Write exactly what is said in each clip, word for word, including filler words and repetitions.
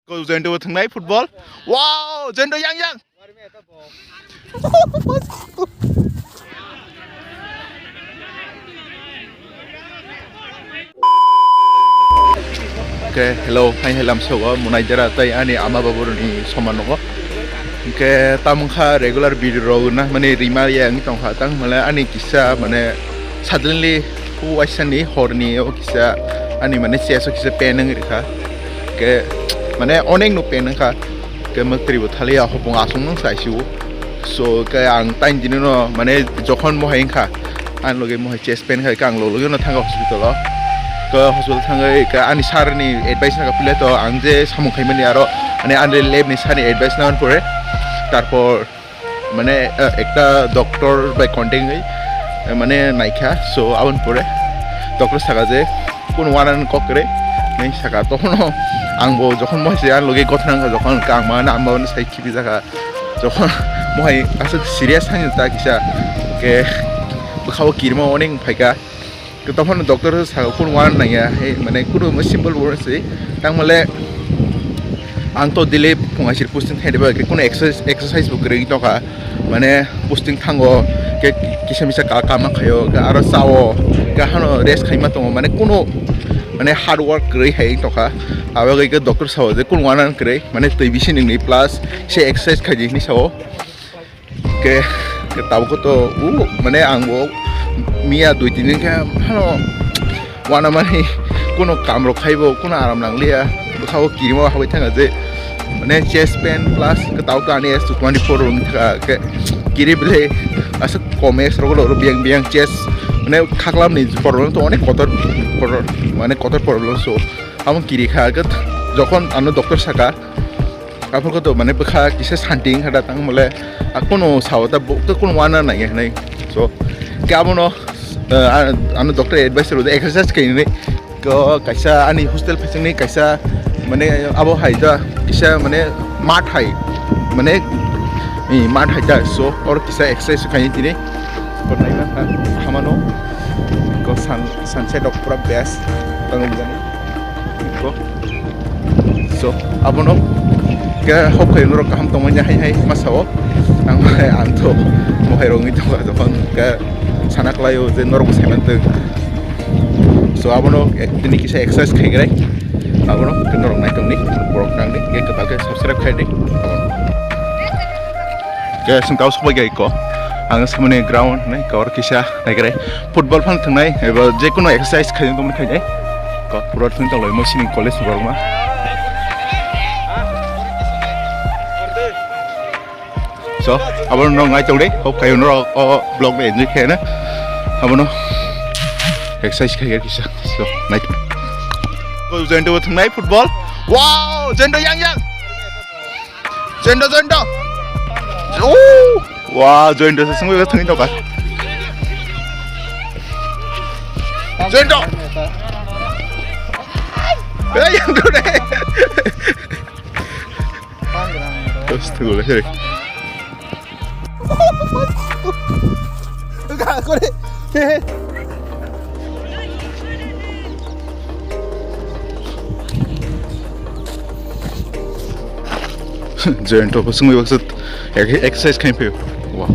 Ko Joyonto bo thwngnai football. Wow, Joyonto yang yang. Oke, hello, hai hai lamsogo, munai jara tai ani ama babu ni soman nogo. Oke, tamung kha regular video rok na, mane rima ya ang tong kha tang, mane ani kisa, mane suddenly hu waisa ni hor ni o kisa ani mane chest o kisa pain ang rikha. Oke, mane onek no pain ang kha. Ke mwktwi bo thaliya hopong aswk nung sai siwo. So, ke ang tain dino no, mane, jokhon mohai wngkha, ang loge mohai chest pain khai, ke ang lo loge no thanga hospital o. Ke hospital thangwi ke ani sir ni advice naka pile to, ang je samung khaimani aro, mane, ani lab ni sir ni advice naman pore. Tarpor, mane, eh, ekta doctor bai contact wngwi, eh, mane, naikha. So, aboni pore doctor saka je, kun wanan kok kwrwi, nai saka, tokhono ang bo jokhon mohai se ang loge gothna wngkha, jokhon kang ma na, ang bo sai khibi jaka, jokhon mohai aswk serious hani ta kisa, ke bwkhao kirima onek phaika, ke tokhono doctor saka kun wanan nangya, he, mane, kunu simple word se, tangmale ang to daily phung asir posting thai de ba, ke kunu exercise, exercise bo kwrwi tokha. Mane posting thango, ke kisa misa ka-, kama khaio, ke aro chao, ke hano rest khaima tongo, mane kuno, mane hard work kwrwi hai tongkha. Abo ke doctor sao je kun wanan kwrwi, mane twi bisi nini plus se exercise khaidi hinwi sao. Ke, ke tabuk to u, mane ang bo miya dui tin din khe hano Wanamani kuno kamrok khaibo kuno aram nangliya, bwkhao kirima habai thanga je, mane, chest pain plus kwtal to ani S twenty four rok wngkha khe kiri bele aswk kom S rok lo biyang biyang chest, mane, khaklam ni problem to onek kotor kotor, mane, kotor problem. So amo kiri kha khe jokhon ano doctor saka, aphuru to, mane, bwkha kisa santi wngkha da tang mole, a kuno sao ta bo to kuno wana nai hinai. So ke abono, eh, ano doctor advice rwdi exercise khainai. Ko kaisa ani hostel phaichangni kaisa, mane, abo hai da kisa, mane, mat hai, mane, i mat hai da. So oro kisa exercise khainai tini. Ko naina hamano. Ko sun, sunset rok pura best. Tangwi jani. Ko. So, abono ke hok khe norok kaham tongmani hai hai ma sao. Ang, ang to mohai rok ni tongla tong ke sana klai o je norok sai man tong. So, abono ek tini kisa exercise khai grai. Abono ke norok nai tong ni, borok nang ni, ke kwtal khe subscribe khai di. Abono. Ke sing tau sobai gai ko. Ang samani ground nai kawar kisa nai grai. Football phan thangnai, eba je kono exercise khai tong khai nai. Ko pura thung tong lai mo sining college borok ma. So, abono nai tong dei, hok kayo norok o vlog le enjoy khai na. Abono exercise khai kisa. So, nai. Ko Joyonto thangnai football. Wow, Joyonto yang yang. Joyonto, Joyonto. Oh! Wow, Joyonto se sungwi thangwi tongkha. Joyonto. Eh, yang tu deh. Terus tunggu lah, sini. Enggak, aku deh. Joyonto bo sungwi baksa exercise khai phaio. Wow.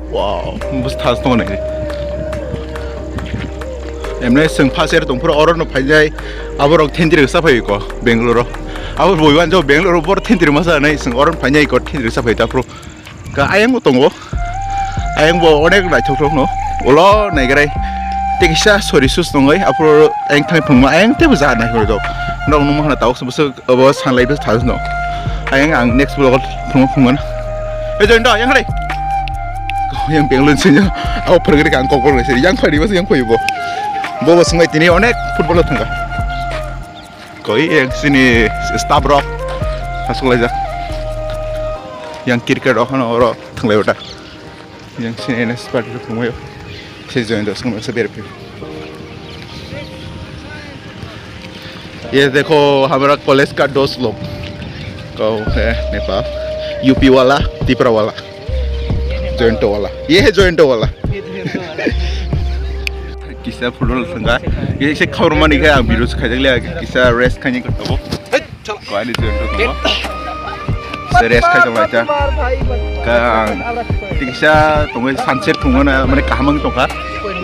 Wow, bus thas tongo nai. Emne seng first year tongphuru oro no phainai, aborok thenjiri sa phai ko Bangalore. Abo boi wan jo Bangalore bor thenjiri masa nai seng oro phainai ko thenjiri sa phai ta pro. Ka ayang bo tongo. Ayang bo onek naithok thok no. Ulo naigrai. Tekisa sori sus tongo. Apro ayang thang phungma ayang tebo ja nai horo do. Nok nung hana tawk se busuk abo sanlai bus thal no. Ayang ang next vlog phungma phungma. E join do ayang hare. Yang penglun sinyo. Abo pergeri kang kokol se yang phari bas yang phai bo. Bo bas ngai tini onek football thangka. Koi yang sini staff rok. Asuk laijak. Yang cricket rok hano oro thanglai ota. Yang sini N S party rok tongmaio. Se join dos kung se berpi. ये देखो हमारा कॉलेज का दोस्त लोग। कहो है नेपाल, यूपी वाला, त्रिपुरा वाला। Joyonto wala. Ye hai Joyonto wala. Kisa football thangka. Kisa khaurmani khe ang video se khaijak le kisa rest khaini kotabo. Ko ani join to tongo. Se rest khai tongo acha. Ka ang tiksa tongo sunset phungo na mane kaham ang tongkha.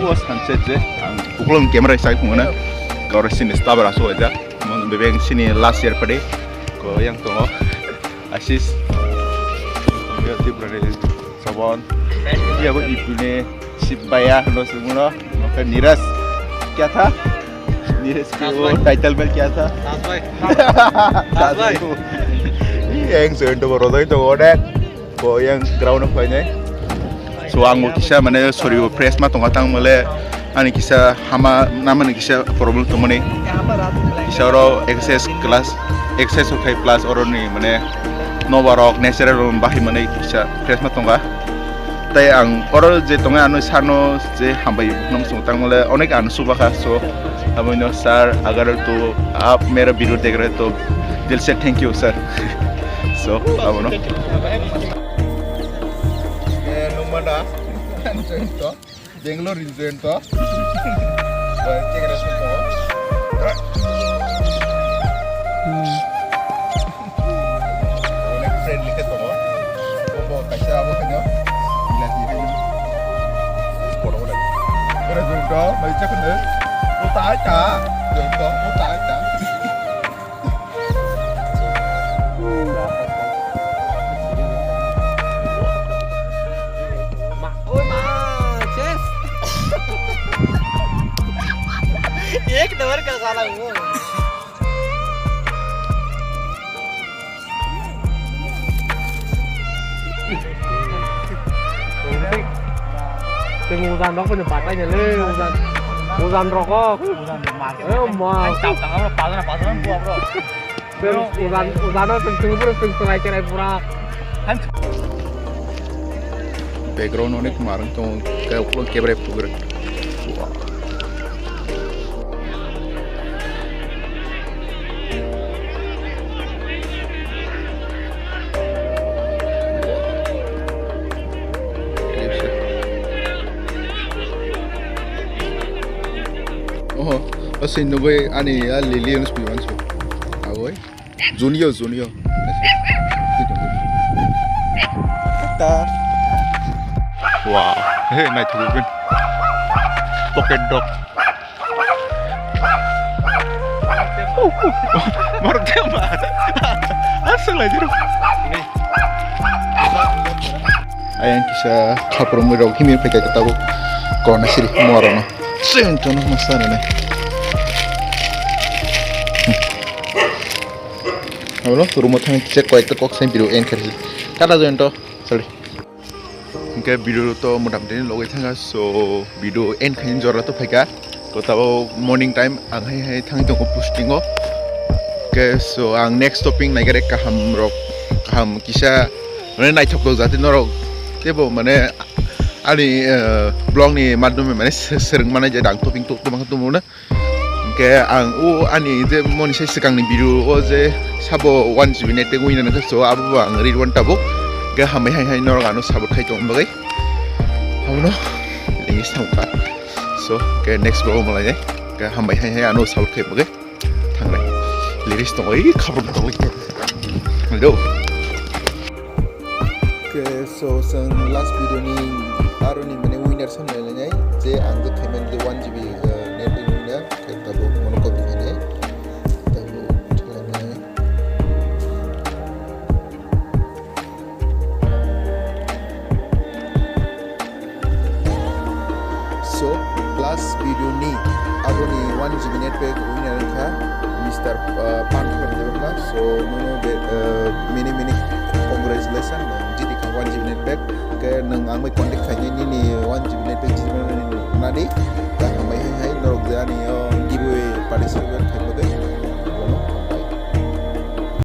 O sunset je ang uklong camera sai phungo na. Ka oro sini stabar aso aja. Mon bebeng sini last year pade. Ko yang tongo. Asis. Tongo Tripura ni Sabon. Iya bo ipune. Sibaya no sumuno. Maka Niras. Kya tha? Niras ke wo title bel kya tha? Tasbai. Tasbai. Yang so ento boro doi to odet. Ko yang ground of khainai. So ang bo kisa mane sorry bo press ma tonga tang male ani kisa hama namani kisa problem tongmani. Kisa oro excess class excess of five plus oro ni mane nobarok natural bahai mane kisa press ma tonga. Tai ang oro je tongo ano sano je hambai nam sung tang mole onek ano subakha so aboino sir agar tu aap mera video dekh rahe to dil se thank you sir. So abono. Bangalore region to. Onek friendly khe tongo. Bo bo kaisa abo khaino. Bilati khaino. Kono kono. Ore jung to bai chakne. Bo tai ta. Jung to bo tai ta. एक नंबर का साला वो। Tei ujan rok bai batai le ujan. Ujan rok kok. Eh ma. Tap tang abo pajana pajana bua bro. Ujan ujan no tong tong bro tong tong ai cherai pura. Background onek marang tong kai uklok kebre pugra. Oho, o swi nugwi ani ya lily wngwi swi mansu. Aboi. Junio, Junio. Ta. Wow. Hey, naithok bin. Pocket dog. Marok dia ma. Asal aja. Ayang kisa khapur mui rok himir phaikha tabuk. Kona siri muarono. Sing tono masa nene. Abo no room o thang kisa koi ekta kok sai video end kharsi. Tata join to. Sorry. Hingke video to motamti logoi thanga, so video end khaini jora to phaika. Ko tabo morning time ang hai hai thang tongo posting o. Ke so ang next topping naigare kaham rok kaham kisa mane naithok rok jati norok tebo mane ani eh, blog ni madhyome mane se- sereng mane je dang topping to tuma tuma na. Hingke ang o ani je moni sai swkangni video o je sabo one G B net tei wngya nangkhe so abo bo ang read one tabuk. Hingke hambai hai hai norok ano support khai tongma bagwi. Abono English thangkha. So ke next vlog malai nai. Ke hambai hai hai ano support khai bagwi. Thangrai. Lyrics tong oi khabor tong oi. Hello. Okay, so chwng last video ni aroni mane winner samlai lainai je ang je khaimani je one G B net ni winner khe tabuk mono copy khainai tabuk thwlainai. So last video ni aboni one G B net pack winner wngkha Mister uh, Pan Khan Debbarma. So nono be uh, many many congratulations, jiti kha one G B net pack. Ke nang ang bai contact khaini nini one G B net pack